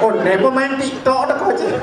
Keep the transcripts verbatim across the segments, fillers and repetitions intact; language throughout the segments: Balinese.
Oh, ne pemain TikTok dah kau cik.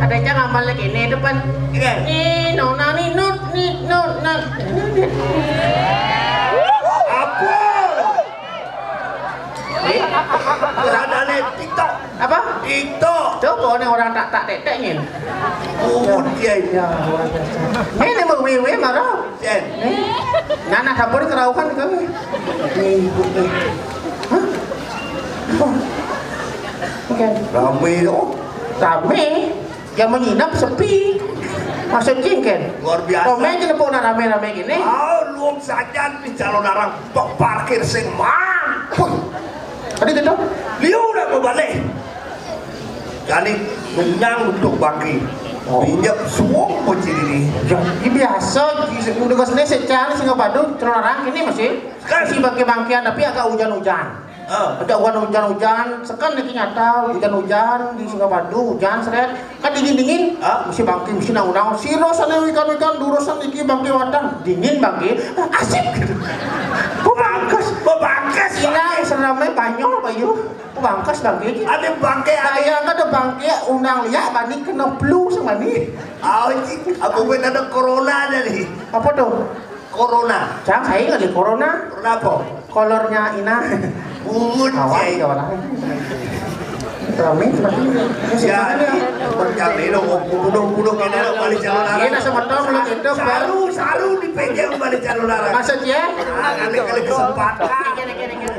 Ada aja ngamal lagi ini depan. Iya. Ni nona ni nut ni nut nut. Apa? Eh? Ada nih TikTok. Apa? TikTok. Coba nih orang tak tak tetek ni. Oh, dia ini. Ya, luar biasa. Ini mau wewe marah. Jen. Nih. Nana dapur kerauhan kami. Nih, ibu nih. Hah? Apa? Oke. Rame loh. Rame. Yang menginap sepi. Maksud cingken. Luar biasa. Komen aja pun rame-rame gini. Oh, luang sajan di calon orang parkir sing man. Tadi itu. Liu udah mau balik. Jadi nunyang untuk bangki. Oh. Pinjam suwung kunci ini. Ya, ini biasa. Udah kesini secara singa padu terlarang ini masih. Kan si bangki-bangkian tapi agak hujan-hujan. Ah. Ada hujan-hujan, sekan lagi nyata hujan-hujan di Singapadu, hujan seret, kan dingin-dingin. Ah. Mesti bangki, mesti nang-nang. Siro sana ikan-ikan, durusan iki bangki watan. Dingin bangki, asik gitu. Ku bangkas. Ku bangkas. Ina seramai banyol bayu. Ku bangkas bangki. Ada bangki, ada. Saya kan ada bangki, undang liak bani kena flu sama ni. Ah, aku pun ada corona jadi. Apa tuh? Corona. Cang, saya nggak ada corona. Corona apa? Kolornya Ina. Bungut, awas ya orang. Rame, rame. Ya, berkali dong, bunuh-bunuh kene dong, balik calon arah. Iya, nah, sama tahu belum itu, Pak. Saru, saru di pegang balik calon arah. Maksudnya? Ah, kali-kali kesempatan.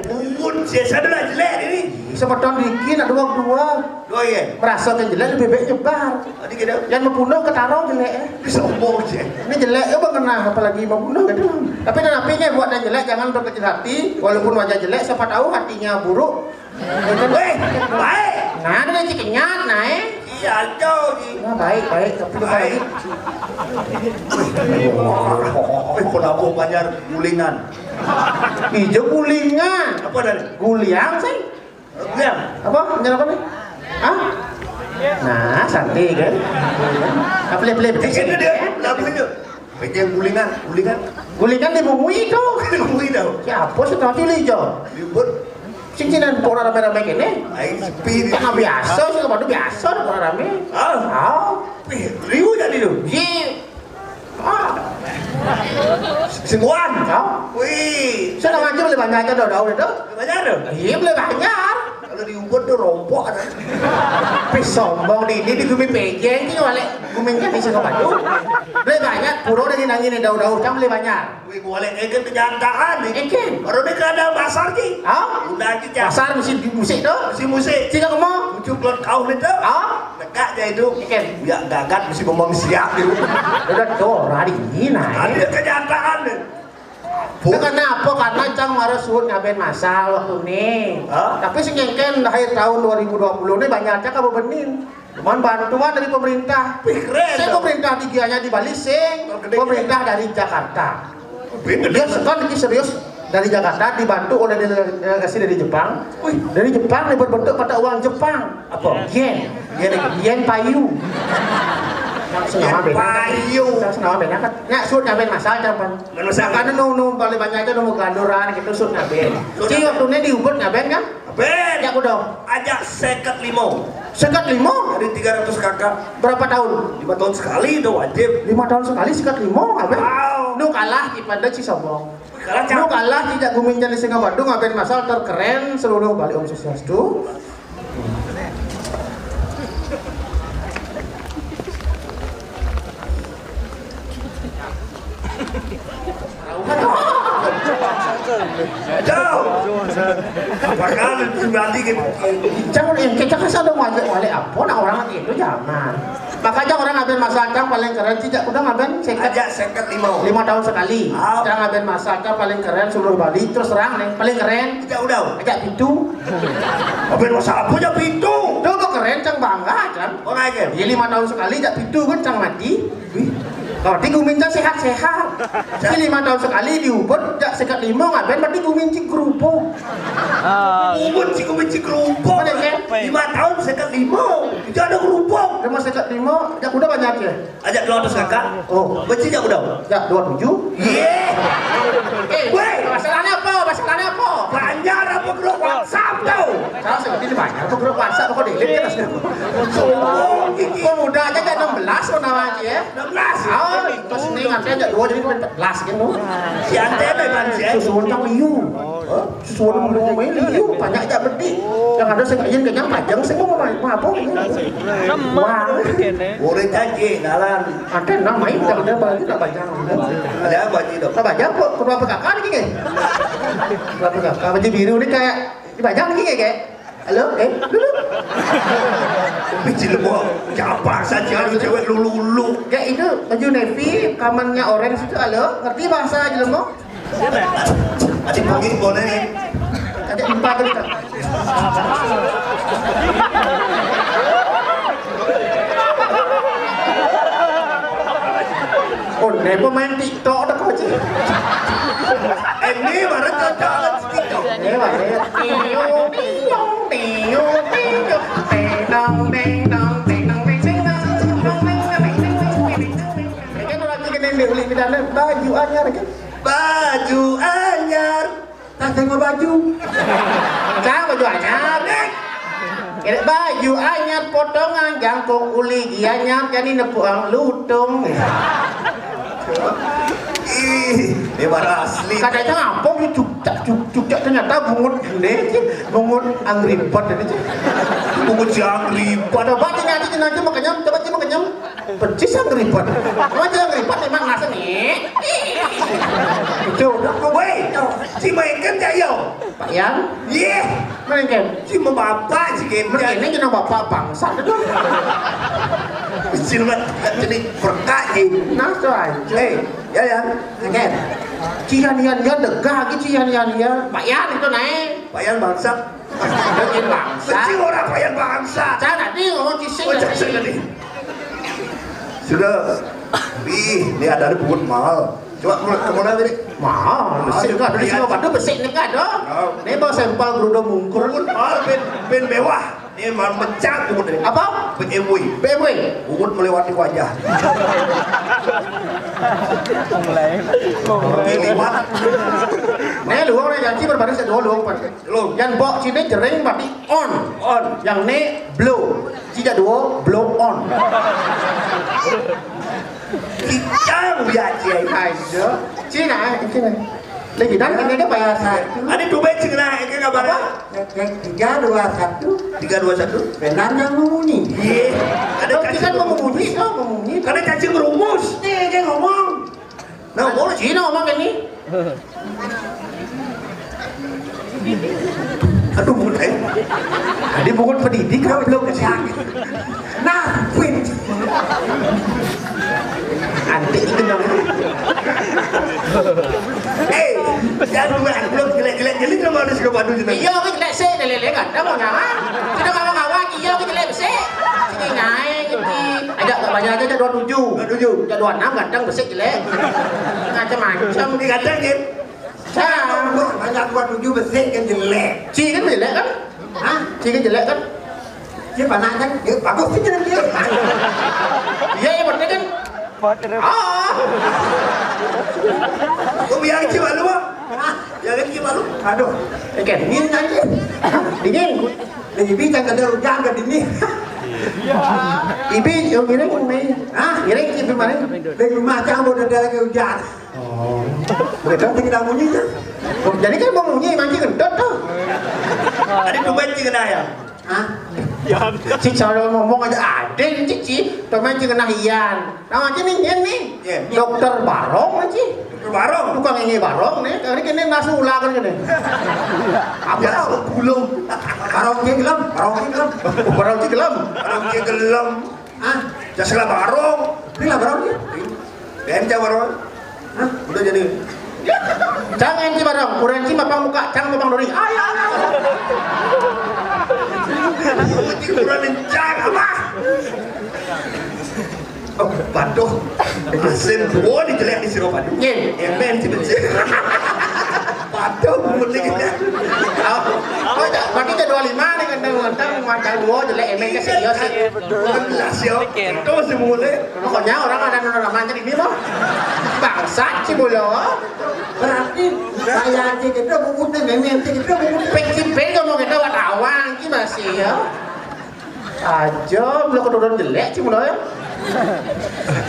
Bungut, saya sadar aja, jelek ini. Sama tahun dikit, ada waktu dua. Oh iya. Merasa kan jelek, lebih baik nyebar. Tadi kita. Yang membunuh ketaruh jelek, eh. Sombong sih. Ini jelek, ya, bang, kena, apalagi membunuh gitu. Tapi dan apinya buat yang jelek, jangan berkecil hati. Walaupun wajah jelek, siapa tahu hatinya buruk. Weh, baik. Nah, ada lagi kenyat, nah, eh. Iya, jauh, Ji. Nah, baik, baik. Tapi lupa lagi. Wih, kenapa banyak gulingan? Hijau gulingan. Apa dari? Guliang, sih. Guliang. Apa? Bener apa nih? Hah? Nah, santai kan? Apa, play, play, play. Itu dia, lagu itu. P J gulingan, gulingan. Gulingan di bumi itu. Di bumi itu. Siapa sih tahu sih hijau? Ribut. Cincinan orang rame-rame gini. Ai, sepi di. Kan biasa sih, kalau biasa orang rame. Ah. Ah. Wih, riu jadi tu. Iya. Ah. Semua. Tahu? Wih. Senang aja boleh banyak aja daun-daun itu. Banyak tu? Iya, boleh banyak. Kalau di Ubud tu rompok ada. Tapi sombong di ini di gumi pejeng ni balik guminya di sana padu. Boleh banyak, pura dari nangin daun-daun, kan boleh banyak. Wih, boleh, eh, kan kenyataan ni. Eh, kan? Baru dia keadaan pasar ni. Ha? Udah aja, Cak. Pasar mesti di musik tu? Mesti musik. Sehingga kamu? Ucuk keluar kau ni tu. Ha? Dekat je itu. Eh, kan? Ya, gagat mesti ngomong siap tu. Udah tu, hari ni nah. Ada kenyataan ni. Nah, kenapa? Karena cang marah suhut ngaben masal waktu ni. Ha? Tapi sengkengken akhir tahun dua ribu dua puluh ni banyak cang kamu benin. Cuman bantuan dari pemerintah. Wih, keren. Saya tu. Pemerintah di Gianyar di Bali sing. Kalau gede. Pemerintah dari Jakarta. Beda. Dia sekarang lagi serius. Dari Jakarta dibantu oleh dele-, delegasi dari Jepang. Wih. Dari Jepang dia berbentuk mata uang Jepang. Apa? Yen. Yen, yen payu. Langsung nama beda. Payu. Langsung nama beda kan. Nak suit ngaben masal, Cang, pan. Ngaben masal. Makanya nu, nu paling banyak aja nu gandoran gitu, suit ngaben. Suit ngaben. Ci, waktu ini di Ubud ngaben kan? Ngaben. Ya, udah. Aja seket limo. Seket limo? Dari tiga ratus kakak. Berapa tahun? Lima tahun sekali itu wajib. Lima tahun sekali seket limo, ngaben? Wow. Nu kalah, Ci, pada Ci sombong. Kalah, Cang. Nu kalah, Ci, jak gumincang di Singawadu, ngaben masal terkeren seluruh Bali, Om Swastiastu. Jauh. Bakal pribadi gitu. Jangan yang kita kasar dong, wajib balik apa, nah, orang itu jangan. Makanya orang ngaben masal, Cang, paling keren, Ci, jak udah ngaben seket. Aja seket limo. Lima tahun sekali. Ah. Cang ngaben masal, Cang, paling keren seluruh Bali. Terus terang nih, paling keren. Jak udah. Aja pitu. Ngaben masal apa jak pitu? Tuh, tuh keren, Cang, bangga, Cang. Bangga, Cang. Iya, lima tahun sekali, jak pitu kan, Cang, mati. Wih. Berarti gumincang sehat-sehat. Sehat. Ci, lima tahun sekali di Ubud, jak seket limo, ngaben berarti gumincang kerupuk. Ah. Ubud, Ci, gumincang kerupuk. Mana, Cang? Lima tahun seket limo. Itu ada kerupuk. Lima seket limo, jak udah banyak ya? Aja dua ratus kakak. Oh. Benci jak udah. Jak dua tujuh. Iya. Eh, weh. Masalahnya apa? Masalahnya apa? Banjar apa grup WhatsApp tuh? Kalau seperti di Banjar apa grup WhatsApp, kok delete kan asli? Sombong gigi. Kok muda aja jak enam belas kok namanya ya? Enam belas. Oh, terus ini nanti aja dua jadi empat belas gitu. Si Ante apa, Bang, si? Susun tak liu. Hah? Suara ngomong ini, yuk, banyak jak bedik. Yang ada sing ayen kenyang pajang, sing mau main apa ini? Wah. Boleh caci, dalam. Ada enam main, tak ada balik, tak pajang. Ada apa, Ci, dok? Tak pajang kok, kedua P K K nih, gini. Kedua P K K, baju biru nih kayak dipajang nih, kayak. Halo, eh, dulu. Tapi Ci, lu mau siapa saja, lu cewek lu, lu, lu. Kayak itu, baju navy, kamarnya orange itu, halo, ngerti bahasa jelema? Adik pagi boleh. Adik empat tadi, Kak. Oh, ini pemain TikTok dah kau, Ci. Ini baru cocok TikTok. Ini baru. Tiung, tiung, tiung, tiung. Tenong, tenong, tenong, tenong, tenong. Ini kan orang kita nendek uli pidana, baju anyar kan? Baju anyar. Tak tengok baju. Cang, baju anyar. Ini baju anyar potongan jangkung uli gianyar jadi nepuang lutung. Ih, ini baru asli. Katanya apa gitu, cak, cuk, cuk, cak, ternyata bungut ini, bungut Angry Bird ini. Bungut si Angry Bird. Coba Ci, nanti, nanti makanya, coba Ci, makanya. Persis yang ribet. Apa yang ribet emang nasa nih? Itu, aku baik. Si mainkan jak yo. Pak Yan? Iya. Mainkan. Si mau bapak si game. Ini kena bapak bangsa itu. Silat jadi berkah, Ci. Nah, tuh aja. Eh, ya, ya. Oke. Cian, yan, yan, degah lagi, cian, yan, yan. Pak Yan itu naik. Pak Yan bangsa. Pak Yan bangsa. Kecil orang Pak Yan bangsa. Saya tadi ngomong cising. Oh, tadi. Cising tadi. Sudah. Ih, ini ada di pungut mahal. Coba mulai ke mana tadi? Mahal. Mahal, besik juga. Ada di Singapura, besik ni kan, doh. Oh. Ni bawa sampel gerudo mungkur. Pungut mahal, ben, ben mewah. Ni mahal pecah pungut ni. Apa? B M W. B M W. Pungut melewati wajah. Mulai. Ini lewat. Ni luang ni janji berbaris dua luang pan. Lu. Yang bok sini jering mati on. On. Yang ni blow. Sijak dua blow on. Kijang biar cie. Aja. Cina, eh, Cina. Lagi dan ini ada bayar satu. Ada dua baik Cina, ini kabar apa? Tiga dua satu. Tiga dua satu. Benar yang memunyi. Iya. Ada cacing memunyi, kau memunyi. Ada cacing merumus. Nih, dia ngomong. Nah, boleh Cina ngomong ini. Aduh, mulai. Tadi bukan pendidik, kan belum siang. Nah, win. Nanti itu dong. Eh, jangan dulu, belum jelek-jelek, jelek dong, harus ke Bandung juga. Iya, kan jelek sih, jelek-jelek kan. Dah mau nyawa. Kita kawan-kawan, iya, kan jelek sih. Sini naik, ini. Ajak tak banyak aja, ajak dua tujuh. Dua tujuh. Ajak dua enam, ganteng, besik, jelek. Macam-macam. Ini ganteng, ya? Nah, banyak dua tujuh besik kan jelek. Cik kan jelek kan? Hah? Cik kan jelek kan? Cik panas kan? Ya, bagus sih jelek dia. Iya, iya, bener kan? Ah. Kok biar cik malu, Bang? Hah? Biar cik malu. Aduh. Oke. Dingin kan, Cik? Dingin. Nih, Ibi jangan ada hujan ke dini. Ibi, yang ngiring, Mei. Hah? Ngiring, Ibi mana? Di rumah, jangan udah ada lagi hujan. Oh. Betul, tinggi damunyi tu. Oh, jadi kan mau munyi, mancing kentut tu. Tadi tu mancing kena ya? Hah? Si cara ngomong aja ada ni, Cici. Tu mancing kena Ian. Nah, mancing ni, Ian ni. Ian. Dokter Barong ni, Ci. Dokter Barong? Tukang ini Barong ni. Kali kena nasu ular kan kena. Apa? Ya, belum. Barong dia gelem, Barong dia gelem. Barong dia gelem. Barong dia gelem. Ah, dah salah barong. Ni lah barong ni. Ganjang barong. Hah? Udah jadi. Cang enti barong, kurang ci mapang muka, cang mapang duri. Ayo, ayo. Uji kurang encang apa? Oh, patuh. Asin dua dijelek di siro patuh. Nyen. Emen si bensin. Patuh, mulai kita. Oh, oh, berarti jadwal lima ni, ganteng-ganteng, macam dua jelek, emen ke serius sih. Jelas ya. Itu si mulai. Pokoknya orang ada nama jadi ini mah. Bangsat si Bolo. Berarti saya aja kita bubutnya, memang aja kita bubutnya. Peci pego mau kita wartawan ki masih ya. Aja, belum keturun jelek sih mulai.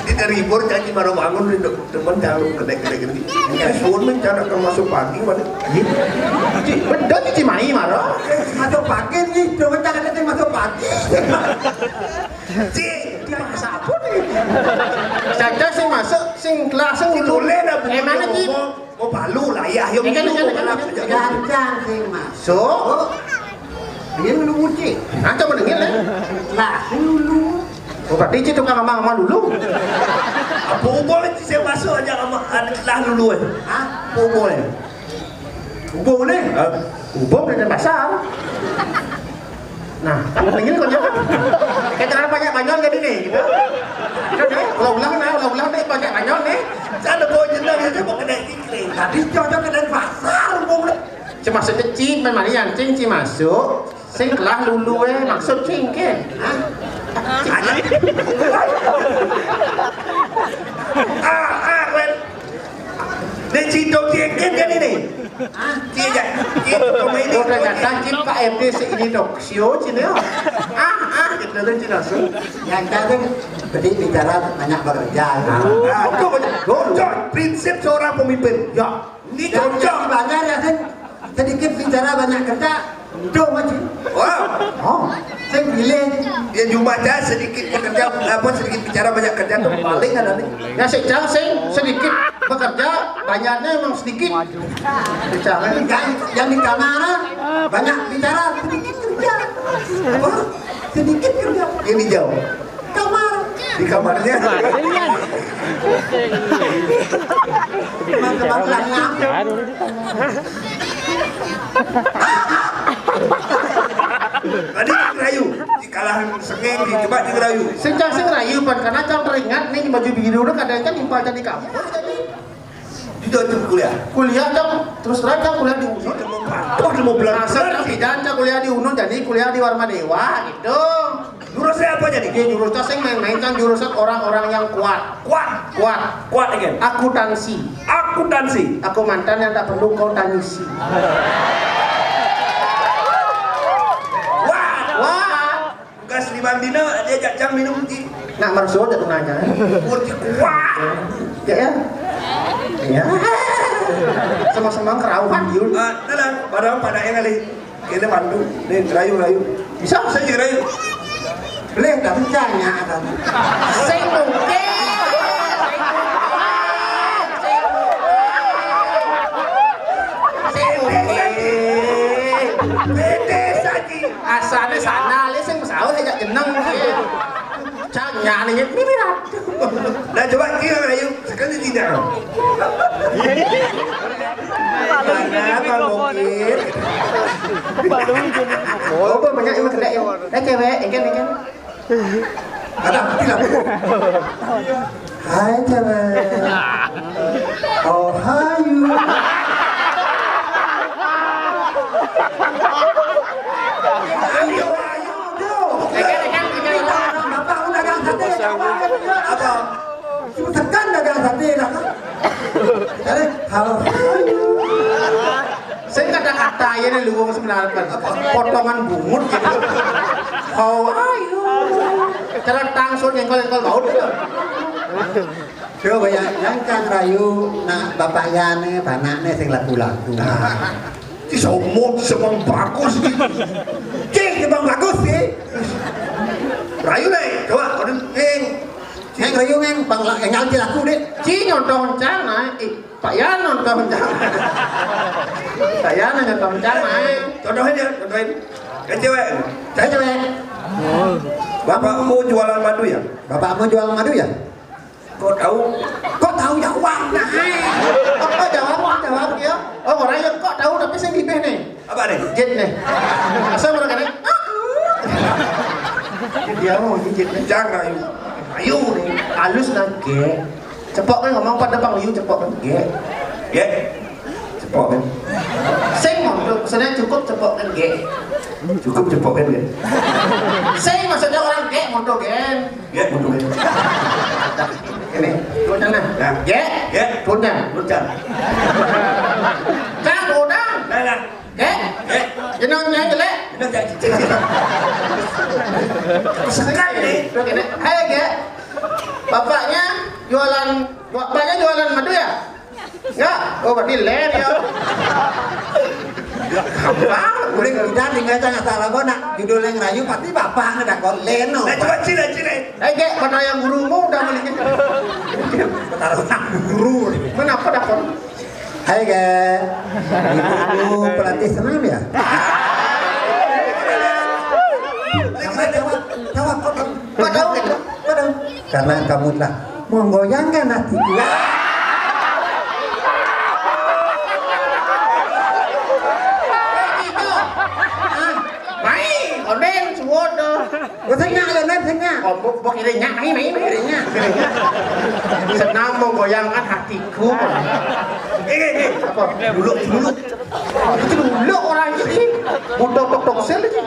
Kita ribur janji baru bangun nih, Dok. Teman jangan kena kena gini. Ini suami cara ke masuk pagi mana? Iya. Ci, betul ci mai marah. Masuk pagi nih, coba cara kita masuk pagi. Ci, di masa apa nih? Saja sing masuk, sing langsung itu. Boleh dah. Eh, mana, Ci? Mau palu lah, ya, yang ikan, itu ikan, ikan, ikan. Gancang sing masuk. Dia dulu muci. Nanti menengil ya. Lah, dulu. Oh, berarti itu tukang sama-sama dulu. Apa ubah itu saya masuk aja sama anak lah dulu, eh. Hah? Apa ubah, eh? Ubah ni? Hah? Ubah dari pasar. Nah, kan begini kau jawab. Kita ada banyak banyak jadi ni, gitu. Kan, eh, ulah-ulah ni, ulah-ulah ni, banyak banyak ni. Saya ada bawa jenang, saya mau kena iklan. Tadi cocok kena pasar, ubah ni. Cuma sekecil, memang yang cing, cing masuk. Sing telah lulu, eh, maksud cing, ke? Hah? Ah, ah, well. Ni cing dok cing, ke, ke ni, ni? Hah? Cing, ya. Cing, kau main ni. Kau dah datang, cing, Pak R T si ini dok. Sio, cing, ya. Ah, ah, gitu tu, cing, langsung. Yang kata, berarti bicara banyak bekerja. Ah, betul, betul. Betul. Prinsip seorang pemimpin. Ya. Ini cocok. Banyak ya, Sen. Sedikit bicara, banyak kerja. Itu, Mak Cik. Wah. Oh, saya pilih. Ya, cuma aja sedikit bekerja, apa, sedikit bicara, banyak kerja tu paling ada ni. Ya, sejang sing sedikit bekerja, banyaknya memang sedikit. Bicara. Yang, yang di kamar, banyak bicara, sedikit kerja. Apa? Sedikit kerja. Ini jauh. Kamar. Di kamarnya. Teman-teman, tadi rayu, dikalahin sengeng, dicoba dirayu. Sejak sing rayu, pan, karena cang teringat nih, baju biru tu kadang kan impal jadi kampus, jadi. Di dalam kuliah. Kuliah kan terus terang kan kuliah di Unun. Wah, lima belas. Asal kan bidan kan kuliah di Unun, jadi kuliah di Warma Dewa gitu. Jurusnya apa jadi? Dia jurusnya sing main-main kan jurusan orang-orang yang kuat. Kuat. Kuat. Kuat again. Akuntansi. Akuntansi. Aku mantan yang tak perlu kau tangisi. Wah. Wah. Tugas lima dina dia ajak cang minum ti. Nak mersuh jatuh nanya. Kurti kuat. Ya, ya. Ya. Sama-sama kerauhan, Yul. Ah, tenang, barang pada yang kali. Kita bantu. Ni, rayu, rayu. Bisa? Saya je rayu. Boleh tak? Bincangnya ada. Sing mungkin. Sing mungkin. Bete saji. Asalnya sana, le sing sahur aja jeneng. Cang nyani, ini ratu. Nah, coba dia rayu. Sekali tidak. Mana Bang Mungkin? Oh, banyak yang kena ya. Eh, cewek, ikan, ikan. Ada, tidak. Hai, cewek. Oh, hai. Ayo, ayo, bro. Bapak udah dagang sate, apa? Tekan dagang sate dah. Halo. Saya kata-kata ya nih luwung sebenarnya kan. Potongan bungut gitu. How are you? Cara tangsul nyengkol-nyengkol baut gitu. Coba ya, yang Kang Rayu, nak bapak yane, anaknya sing laku-laku. Nah, si somo, si Bang Bagus gitu. Cik, si Bang Bagus sih. Rayu deh, coba, kau ngeng. Ngeng Rayu ngeng, Bang La-, ngeng Alci laku deh. Ci nyontoh rencana, eh, Pak Yan nyontoh rencana. Pak Yan nyontoh rencana, eh. Contohin ya, contohin. Kan cewek. Saya cewek. Bapakmu jualan madu ya? Bapakmu jualan madu ya? Kok tahu? Kok tahu ya uang nah? Kok jawab, kok jawab ya? Oh, orang yang kok tahu tapi saya bibir nih. Apa nih? Gigit nih. Asal mereka nih. Dia mau gigit nih. Jangan. Ayo nih. Halus nang gek. Cepok kan ngomong pada Bang Yu cepok kan gek. Gek. Cepok kan. Sing mau tuh, maksudnya cukup cepok kan gek. Cukup cepok kan gek. Sing maksudnya orang gek mau tuh gek. Gek mau tuh gek. Ini, tuh sana. Nah. Gek. Gek. Tuh sana. Tuh sana. Cak, udah. Nah, nah. Gek. Gek. Jenongnya jelek. Jenongnya jelek. Sekat nih. Tuh gini. Hai gek. Bapaknya jualan, bapaknya jualan madu ya? Enggak. Oh, berarti len ya. Apa? Udah kita tinggal jangan salah kok nak judul yang rayu pasti bapak ngedak kok leno. Nah, coba cile cile. Eh gek, mana yang gurumu udah beli? Taruh guru. Kenapa dah kok? Hai gek. Ibu pelatih senam ya? Jawab, jawab, jawab, kok tahu? Kok tahu? Kok tahu? Karena kamu telah menggoyangkan hatiku. Mai, oden suwon dah. Wah, saya nyak, oden, saya nyak. Oh, bok, bok, ini nyak, mai, mai, mai. Ini nyak. Senam menggoyangkan hatiku. Eh, eh, eh. Apa? Dulu, dulu. Itu dulu orang ini. Budak tok tok sel aja.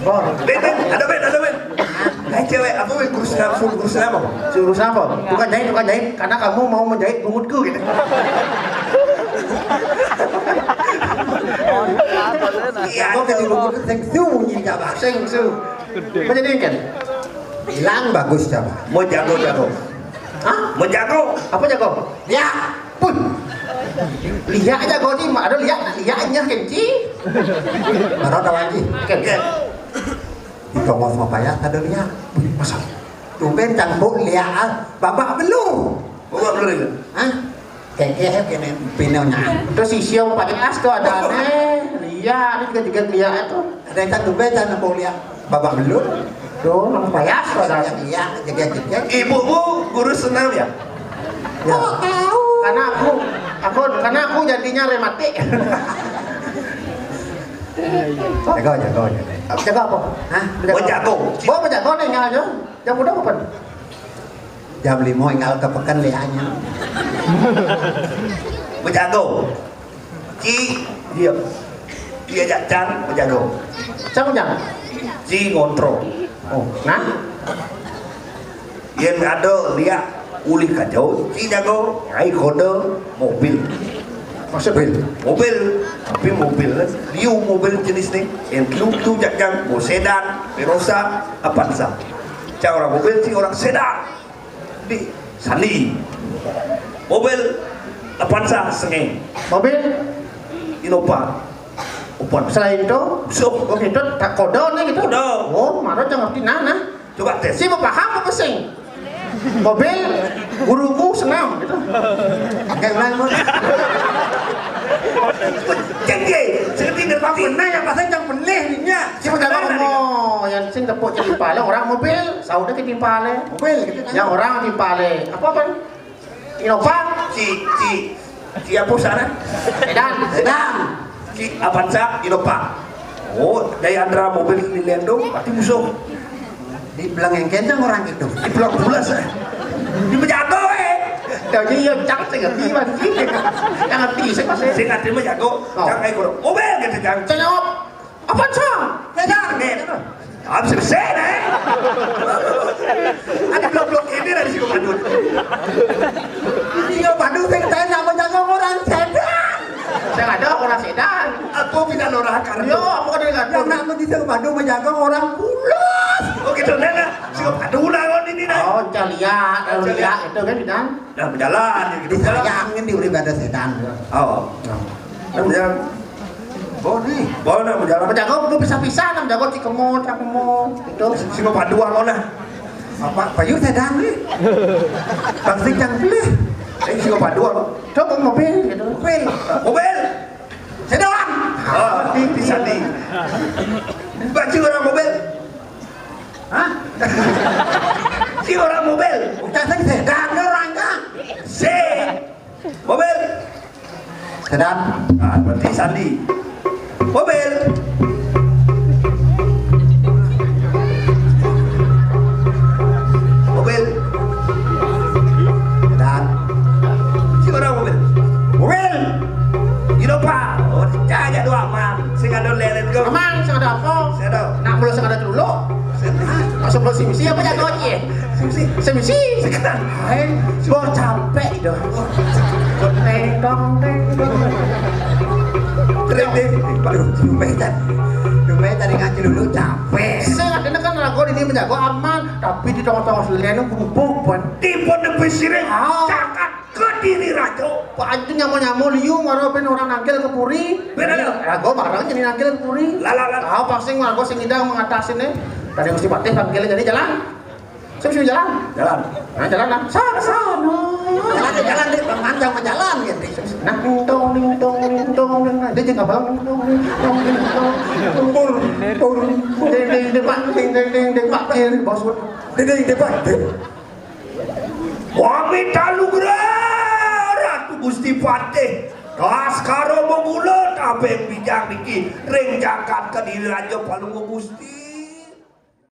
Bor. Ben, ben, ada ben, ada ben. Nah, cewek apa ben guru senam, suruh guru senam apa? Suruh senam apa? Tukang jahit, tukang jahit. Karena kamu mau menjahit rambutku gitu. Iya. Kok jadi rambut sing su bunyi coba? Sing su. Apa jadi kan? Hilang bagus coba. Mau jago jago. Hah? Mau jago. Apa jago? Ya. Pun. Lihat aja kau ni, ada lihat, lihatnya kenci. Ada tahu lagi. Kenci. Di tongos mapayas ada lihat. Masa? Tumben campur lihat, babak belur. Babak belur itu? Hah? Kekeh kene pinonya. Terus si siom payas tu ada aneh. Lihat ni tiga-tiga lihat tu. Ada yang tak tumben tak nampak lihat. Babak belur. Tuh, orang payas tu ada. Iya, iya, jaga-jaga. Ibumu guru senam ya? Ya. Kok tahu? Karena aku, aku, karena aku jadinya rematik. Jago, jago, jago. Jago apa? Hah? Mau jago. Mau jago nih, nggak aja. Yang muda apa? Jam lima tinggal ke peken lianya. Mau jago. Ci, dia. Dia jak cang, mau jago. Cang, cang. Ci ngontrol. Oh, nah? Yen ada liak ulih kacau, ci jago, ngai kode mobil. Maksud mobil? Mobil, tapi mobil kan, liu mobil jenis ni. Yang tu, tu jak cang, mau sedan, Verosa, Avanza. Cang orang mobil, ci orang sedan. Di sandi. Mobil Avanza sengeng. Mobil Innova. Opan. Selain tu, so, oh, itu tak kode ni gitu. Kode. Oh, marah jangan ngerti nana. Coba tes. Si paham apa sing? Mobil guruku senam gitu. Kayak ulang, Bos. Cek dia, seperti ngerti. Nah, yang pasang yang peneh ni. Siapa tak ngomong? Yang sing tepuk jadi pala orang mobil, saudara ke timpale. Mobil, gitu kan? Yang orang timpale. Apa apa? Innova. Si si si apa sana? Sedan. Sedan. Si Avanza, Innova. Oh, dari Andra mobil Nintendo, pasti musuh. Di belang yang kencang orang itu. Di belang pula saya. Di pejago eh. Jadi ya, cang sing ngerti, Mas. Cang ngerti sih, Mas. Sing ngerti mah jago. Oh. Cang kayak kurang. Obel gitu, Cang. Cang jawab, "Apa, Cang?" Ya, Cang, nih. Apa sih, nih? Ada blok-blok ini dari si Komandan. Iya, Pandu, sing tanya sama jago orang Sedan. Saya ada orang Sedan. Aku pindah orang Kartu. Yo, aku ada Kartu. Yang nak menjadi Pandu menjaga orang Pulos. Oh, gitu, nah, nah. Si Pandu, nah, ini, nah. Oh, caliak, caliak. Caliak itu kan, Bidan. Nah, berjalan, gitu. Disayangin di uribadah Sedan. Oh. Nah, berjalan. Bawa nih. Bawa, nah, berjalan. Menjaga, mau pisah-pisah, nah, menjaga si Kemot, si Kemot. Itu. Si Pandu, nah. Apa? Payu Sedan nih. Pasti yang pilih. Eh, si Pandu, apa? Coba mobil, gitu. Mobil. Mobil. Sedan. Oh, di, di Sandi. Baju orang mobil. Hah? Si orang mobil. Udah sing Sedan orang kan. Si mobil. Sedan. Ah, berarti Sandi. Mobil. Mobil. Sedan. Si orang mobil. Mobil. Innova. Oh, jaga dua, Mang. Sing ada lelet kok. Mang, sing ada apa? Sing ada. Nak mula sing ada dulu. Sing ada. Masuk lo si misi apa jago aja? Si misi. Si misi. Sekarang. Hai, bos capek itu. Teng tong teng tong. Teng teng. Aduh, lumayan. Lumayan tadi ngaji dulu capek. Sing ada kan lagu ini menjago aman, tapi di tengah-tengah selian itu berubah. Tipe lebih sirih. Ah. Cakap. Kediri Rajo. Pak Anjing nyamo-nyamo liu maro ben orang nangkil ke puri. Bener. Rago bareng jadi nangkil ke puri. Lah, lah, lah. Ah, pasti ngago sing idang mengatasi nih. Tadi mesti patih nangkil jadi jalan. Saya bisa jalan. Jalan. Nah, jalan lah. Sana, sana. Jalan, jalan deh, Bang Anjang mau jalan gitu. Nah, ning tong, ning tong, ning tong, ning tong. Dia juga bang, ning tong, ning tong, ning tong. Pur, pur, pur. Ding, ding, ding, pak, ding, ding, ding, ding, pak, ding, bos. Ding, ding, ding, pak. Ding. Wami talugra Ratu Gusti Patih. Kaskara mengula tabeng bijang niki ring jagat Kediri Raja Palungguh Gusti.